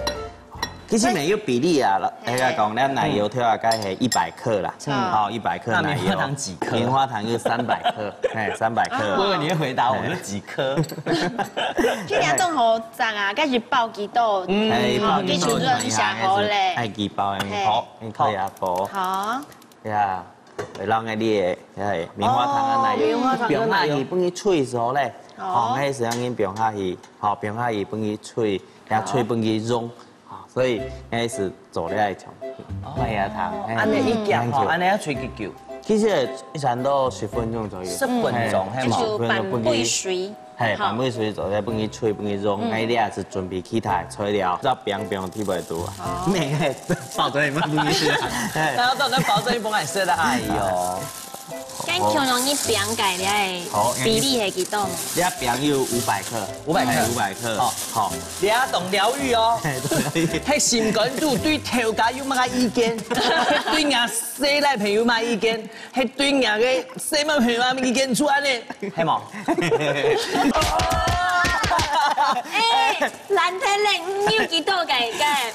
其實沒有比例啊，嘿。應該講，咱奶油調大概係一百克啦，嗯。吼，一百克奶油。那棉花糖幾克？棉花糖有三百克，嘿，三百克。我以為你會回答我，嘿。有幾克？這兩種好食啊，該是包幾多？嗯。嘿，包幾多？哦，這就亂想好咧。愛幾包的，嘿。好。 你可以啊，好。好。呀，會讓𠊎你的，哎，棉花糖啊，哦，奶油，棉花糖跟奶油。放下去，分佢催熟咧。哦。吼，𠊎係讓佢放下去，吼，放下去分佢催，然後催分佢溶，吼，所以𠊎係做了一種麥芽糖，哦。哎，恁樣一夾吼，嗯。恁樣要催幾久？其實一三到十分鐘左右。十分鐘，嗯。嘿嘛。就半杯水。 嘿，好。半杯水做，再分佢催，分佢溶，嗯。該你也係準備其他材料，再放放忒會堵啊。哦。咩，包裝也放進去啊。嘿。然後到那包裝一放還是，哎喲。該共樣你放个了，好，比例係幾多？你要放有五百克。五百克。嘿，五百克。好。好。你要懂療癒哦。嘿，對。嘿，心肝肚對頭家有麼个意見？對人家細倈朋友麼个意見？ 係對人个細妹朋友啊，意見出來呢，係無？哎，難聽咧，你有幾多个，个，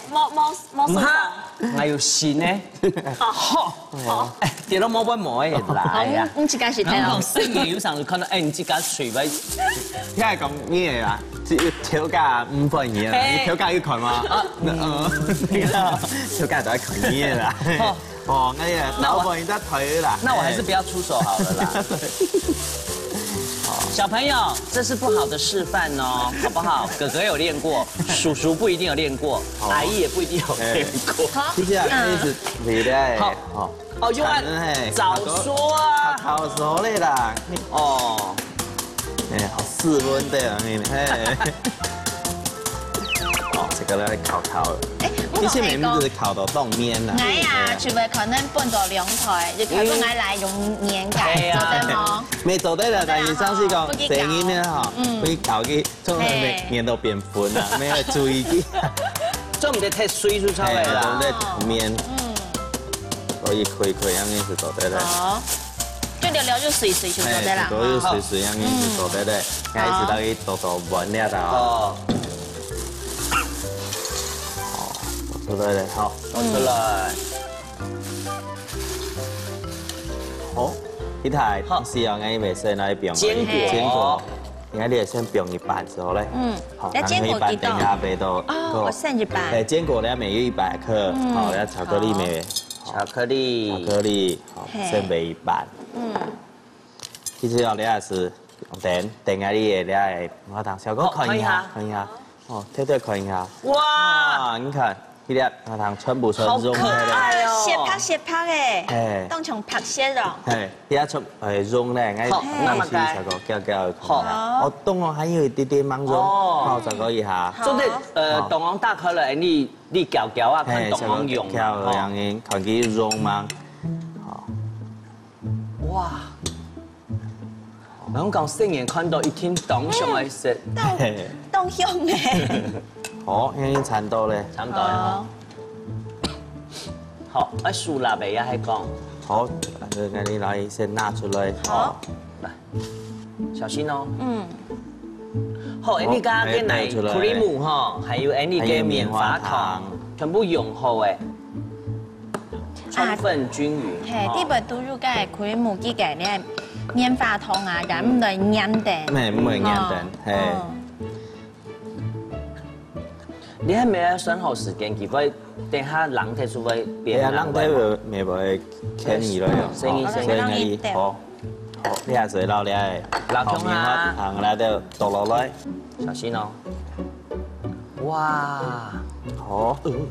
無，無，無，毋怕，還有新呢。好，好，哎，跌到毛半毛个來啊。嗯，嗯，這个是對哦。然後細人有時候看到，哎，你這个水吧。你還講你个啦，這个頭家五分錢啊，嘿。你頭家有看嗎？啊，嗯，頭家都在看你个啦。好。 哦，哎呀，那我，老板，你在推啦。那我還是不要出手好了啦。小朋友，這是不好的示範哦，好不好？哥哥有練過，叔叔不一定有練過，好。阿姨也不一定有練過。好。接下來就是你的，好。哦。哦，又要看，嘿，早說啊。好，好，好，好嘞啦。哦。 哎，好斯文的啊，你，嘿。哦，這个來烤烤。哎，其實毋係講，毋係烤到當面啦。哎呀，全部可能分做兩台，就可能𠊎來用年改，嗯。做得無？沒做得了，但是上次講，做得啦，哈，生意呢，哈，嗯。會搞去，做得嘿。面都變粉啊，沒有注意去。做毋得太水就出來啦。嘿，做毋得面。嗯。所以可以，可以，恁樣係做得了。好。 就了了就水水就做得啦，哎，就有水水樣，哈。嗯。就做得了。嗯。還係到去做做碗了啦。哦。哦，做出來了，好。做出來。嗯。好，一台，好。東西哦，𠊎以為先來放堅果。堅果。應該你也先放一半之後嘞。嗯。好，那堅果幾多？然後一半等一下放到，哦，好。我剩一半。哎，堅果呢，每一百克，嗯。好，然後巧克力沒？好。巧克力。巧克力。 好，嘿。先買一半。嗯。其實哦，你也係等，等下你也，你也，我等小哥看一下，哦，看一下。看一下。哦，偷偷看一下。哇！哇，你看，這粒我等全部全好可溶開了。愛哦。雪白雪白的，嘿。當像白雪哦。嘿，這粒全，哎，溶了，哎，好，哎，慢慢改。小哥，攪攪看一下。好。哦，當中還有一點點芒種，哦。好，小哥一下。好。做得，呃，好。當中打開來，你，你攪攪啊，看嘿，當中溶，小哥攪攪，好。讓人看佢溶嗎？好。 哇！人講細人看到一定當想愛食。嗯，當，嘿。當香欸。好，已經差不多咧。差不多了。哦。好，愛手拿个也係講。好，但是你來先拿出來。好。來，小心哦。嗯。好，好，Andy个奶，哎，帶出來。Cream吼，還有Andy个棉花糖，還有棉花糖。全部用好欸。 充分均勻。啊，嘿，哦。底背都有个cream佢个呢，棉花糖啊，也毋會黏等。嘿，毋會黏等，哦，嘿。哦。你還沒有算好時間，佢會等下冷忒就會變冷了。哎呀，冷忒會，會，會牽你了喲。嗯，生意，哦，生意。所以呢，好。 好，你也係撈了欸。撈香啊。好，棉花糖來就倒落來。小心哦。哇。好。嗯。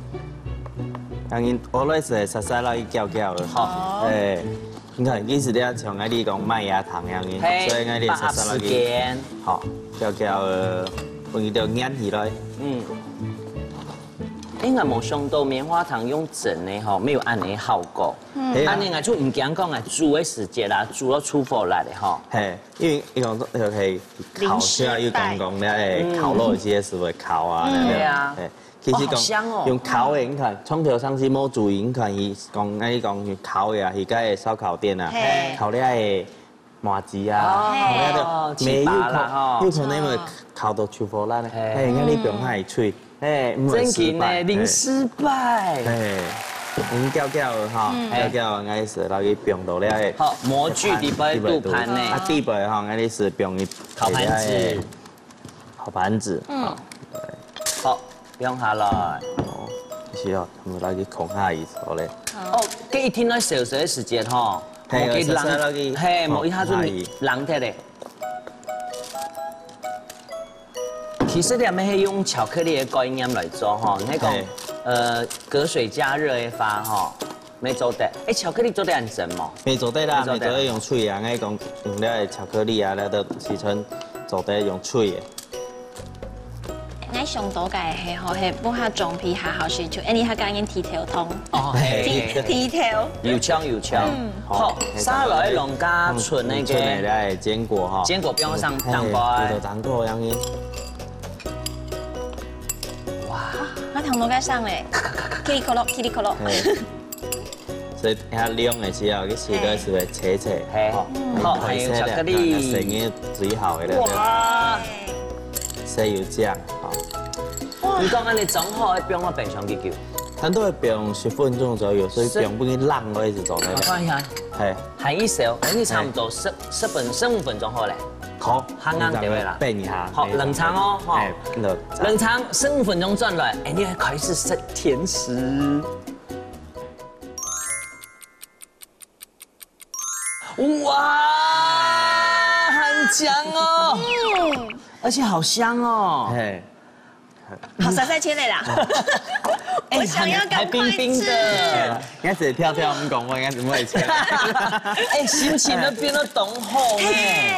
當然，倒落來係細細撈一攪攪个。好。哎，你看，其實你也像𠊎你講麥芽糖樣个，嘿，所以𠊎你細細撈一，把握時間。好，攪攪个，分佢都黏起來。嗯。應該無想到棉花糖用蒸个吼，沒有恁樣效果。 嗯。係啊。恁樣啊，就毋驚講啊，煮个時節啦，煮到出火來了吼。嘿，因為一講，OK，烤箱又講講咧，哎，零食版。烤肉這些係會烤啊，嗯。對不對？對啊。哎，其實講，哦，好香哦。用烤个，你看，從頭上去無注意，你看，佢講，哎，講用烤个啊，佢个燒烤店啊，嘿。烤了个麻糬啊，哦。烤了个梅有可，糍粑啦，吼。有可能會烤到臭火爛呢。嘿。嘿，你看你放下去脆，嘿，毋會失敗。正經呢，零失敗。嘿，你攪攪哈，嗯。攪攪，𠊎係落去放到了个。好，模具底背肚盤呢。啊，底背哈，𠊎係放一，烤盤子。 好盤子，嗯。好，對。好，放下來。哦，是哦，𠊎來去控下佢好咧。哦，這一定愛小小个時間吼，嘿，莫去冷，小小落去嘿，莫一下就控下佢。冷忒咧。其實你係用巧克力个概念來做吼，你講，嘿。呃，隔水加熱个話吼， 乜做得。欸，巧克力做得恁真無？乜做得啦，乜做得。乜做得用炊啊，𠊎講用了个巧克力啊，了都時常做得用炊个。𠊎想到个係吼，係屋下裝潢下好勢，就恁呢客家人剃頭痛。哦，嘿，嘿，嘿。剃，剃頭。有像，有像。嗯。好，好，接下來弄加純那個，嗯，純的那個堅果哈。堅果放上，嘿，當乖。有的當乖樣呢。哇，𠊎頭腦該上咧，噼里啪啦，噼里啪啦。嘿。 所以佢用个時候，佢切个時候會切切，嘿，吼，好，還有巧克力。生个最好个了，哇，色又靚，吼。哇，你講恁呢裝好，愛放到冰箱幾久？差不多愛放十分鐘左右，所以放分佢冷个位置做得了。好，看一下。嘿，還一小，反正差不多十，十分，十五分鐘好咧。好，還硬對不對啦？等一下，好，冷藏哦，吼。哎，冷藏。冷藏十五分鐘轉來，哎，你愛開始食甜食。 哇，很強哦，嗯，而且好香哦。嘿，好，曬曬切了啦。哎，我想要趕快吃。還冰冰的。應該是跳跳，我們廣播應該是不會切。哎，心情都變得當好呢。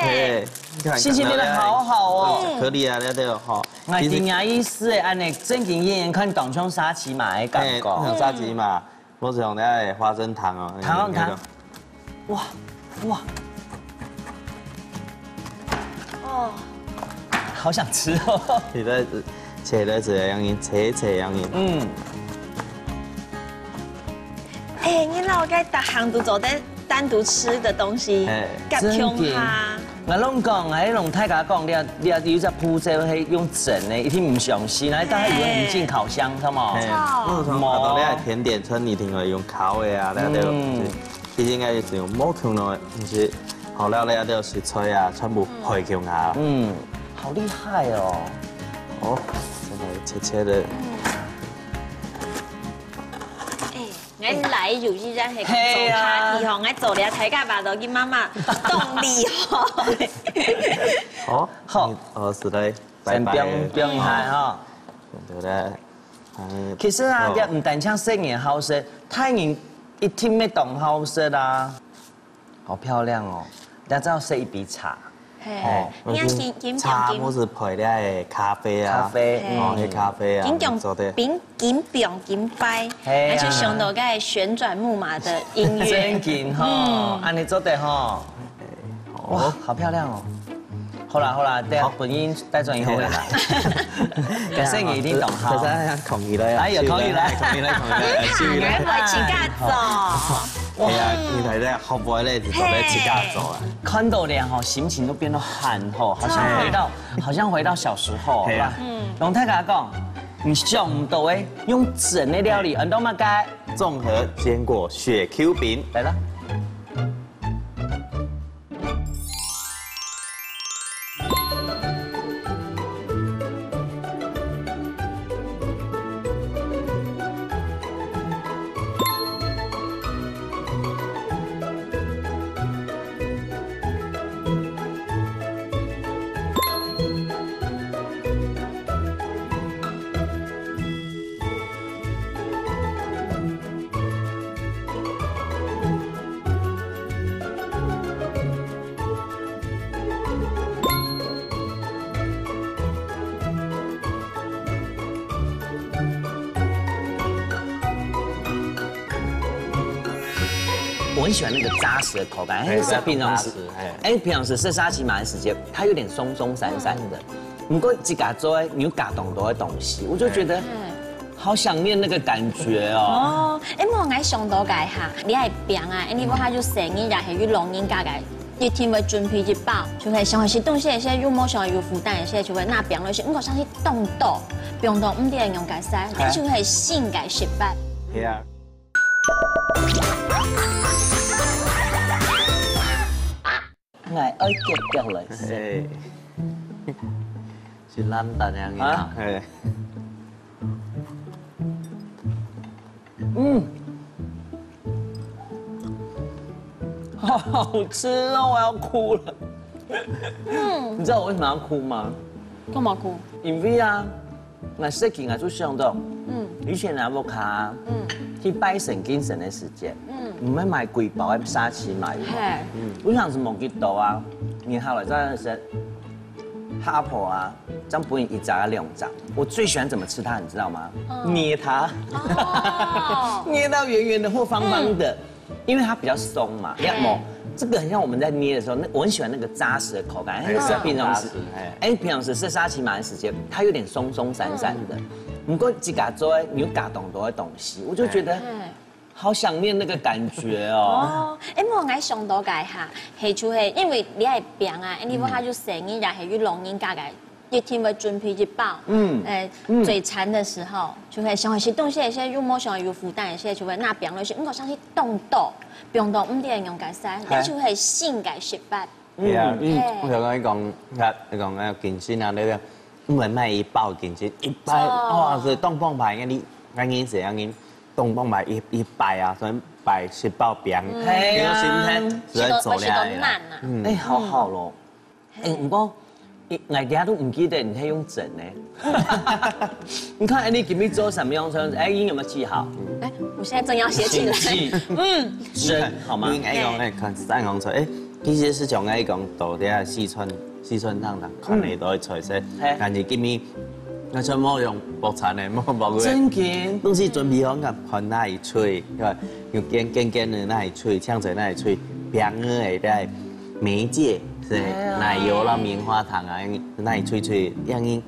嘿，你看，心情變得好好哦。巧克力啊，那都有哈。哎，其實真有意思哎，恁呢正經遠遠看當像沙琪瑪的感覺。嘿，像沙琪瑪。 我是用那個花生糖哦，糖糖糖。哇，哇，哦，好想吃哦。切个，切个是樣，切切樣。嗯。哎，你老該逐項都做得單獨吃的東西，哎，夾共下。真的。 𠊎攏講，𠊎攏大家講，你啊，你啊，有隻步驟係用蒸个，一定毋相信，𠊎大家以為你進烤箱，知無？嘿，錯。我有看到你个甜點餐，你聽講用烤个啊，對不對？嗯。其實應該是用無共樣个，毋係，好料理啊，都有食材啊，全部配共下。嗯，好厲害哦。哦，真的切切的。嗯。哎， 𠊎來有一日係做party吼，𠊎做了大家吧，都佢媽媽當厲害。哦，好，哦，係咧，拜拜。先放，放一下吼。對不對？嗯，其實啊，哦，這毋單淨細人好食，大人一定乜當好食啊。 好漂亮哦，那這樣是一杯茶。嘿，哦，你看金，金，茶，金，毋係配了个咖啡啊，咖啡，哦，嗯。那咖啡啊，金種做得。金，金，金杯，嘿啊。那就想到該旋轉木馬的音樂。真金吼，嗯。恁呢做得吼。哇，好漂亮哦。好啦，好啦，等下本人帶轉以後啦。感謝你一定懂哈。可是要空起來啊，哎呀，空起來。空起來，空起來，哎，收起來。哎，自家做。 哎呀，你睇這學會咧，就做得自家做啊。看到了吼，心情都變得很好，好像回到，好像回到小時候，係啊。係吧？嗯。攏大家講，你想毋到的，用蒸的料理，恁多麼个？綜合堅果雪Q餅。來了。 我很喜歡那個扎實的口感，哎，因為是平常時，扎實，哎。哎，平常時吃沙琪瑪的時間，它有點鬆鬆散散的。嗯。不過自家做，你有加當多的東西，我就覺得，嗯。好想念那个感觉哦。哦，哎，無，𠊎想到个哈，你个餅啊，哎，你屋下有細人也係有老人家个，一定會準備一包，就係想食東西个時，又無想有負擔个時，就會拿餅落去。毋過想食當多，餅都毋知用个啥，這就係新个食法。係啊。哎，愛夾夾來食。係。是爛蛋樣啊。係。嗯，好好吃哦，我要哭了。嗯，你知道我为什么要哭吗？幹嘛哭？因為啊，𠊎食起來就想到，嗯，以前啊，屋下，嗯，去拜神敬神个時節，嗯，毋會買幾包个沙琪瑪有無？嘿，我想係無幾多啊，你下來再食。哈婆啊，這樣分你一隻啊兩隻。我最喜歡怎麼吃它，你知道嗎？捏它，哦，捏到圆圆的或方方的，因为它比较鬆嘛。你看哦，这个很像我们在捏的时候，那我很喜欢那个扎实的口感，很像平常时，扎实，哎。哎，平常时吃沙琪玛的时间，它有点松松散散的。不过自家做，你又加当多的东西，我就觉得嗯。好想念那个感觉哦。哦，哎，無，𠊎想到个哈，係就係因為你个餅啊，你屋下有細人也係有老人家个，一定會準備一包。嗯呃，嗯嘴馋的時候，就會想食東西个時，又無想有負擔个時，就會拿餅落去。毋過想食當多，餅都毋知用个啥，哎。這就係新个食法。係啊，嗯哎我想講你講，你講那個金星啊，那個，因為賣一包金星，一包，哦哇，所以當澎湃，你，你是要你當澎湃一，一擺啊，所以擺十包餅，係啊你有心態，實在走下來啦。食到，食到爛啊。嗯哎，好好咯。哎，毋過，哎，𠊎等下都毋記得你係用蒸的。你看，哎，你今日做什麼樣的？哎，你有沒有記好？哎，我現在正要寫起來。請記。嗯，蒸好嗎？應該講，哎，看，三公尺，哎，其實係從該講到底啊，四川，四川人人看得到个菜色，嘿但是今日，那全部用薄餐的，無薄个。真緊。東西準備好，你看盤那一炊，對吧？有乾乾乾的那一炊，像在那一炊，餅仔的在媒介，是哎呀奶油啦、棉花糖啊，那一炊炊，樣樣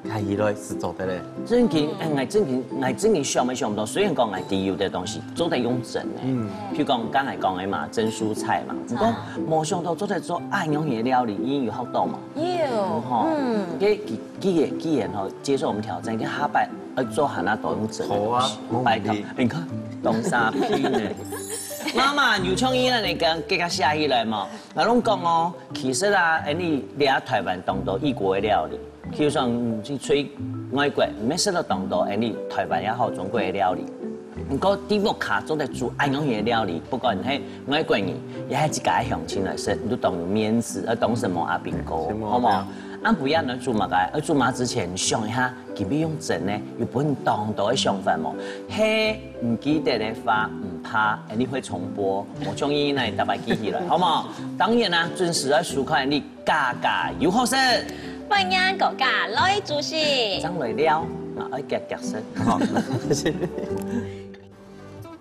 開起來係做得嘞。真緊，哎，𠊎真緊，𠊎真緊想也想毋到。雖然講𠊎知有个東西做得用蒸的，嗯，譬如講剛才講的嘛，蒸蔬菜嘛，毋過無想到做得做恁樣个料理，你有學到嘛？有，吼，嗯，既既既然既然吼接受我們挑戰，你下擺愛做下那都用蒸的東西。好啊，沒問題。拜託，你看，當沙皮呢。媽媽，有創意啊，你講，給佢寫起來嘛。𠊎攏講哦，其實啊，恁呢，你啊台灣當多異國个料理，譬如講，嗯，去吹外國，毋係食到當多，恁呢台灣也好，中國个料理。毋過，在屋下做得煮恁樣个料理，不管係外國人，也係自家个鄉親來食，你都當有面子，啊，當成無阿兵哥，什麼好無？這樣啊，毋過呢，煮麼个？啊，煮麼个之前想一下，今日用蒸呢，有分當多个想法無？嘿，毋記得个話毋怕，恁呢會重播，無中意呢，大家記起來，好無？當然啦，準時愛收看你家家有好食，歡迎大家來煮食。正來尞，啊，愛夾夾食。好，謝謝。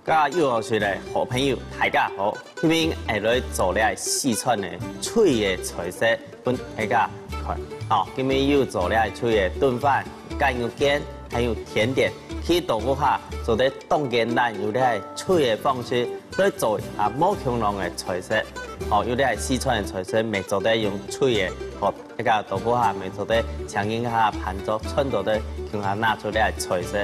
家有好食个好朋友，大家好，今日愛來做這四川个炊个菜色，分大家看。好，今日有做這炊个燉飯、乾肉羹，還有甜點。去到屋下做得當簡單，有這炊个方式，所以做啊無共樣个菜色。好，有這四川个菜色，乜做得用炊个。好，大家到屋下乜做得請人家盤桌，全做得共下拿出這菜色。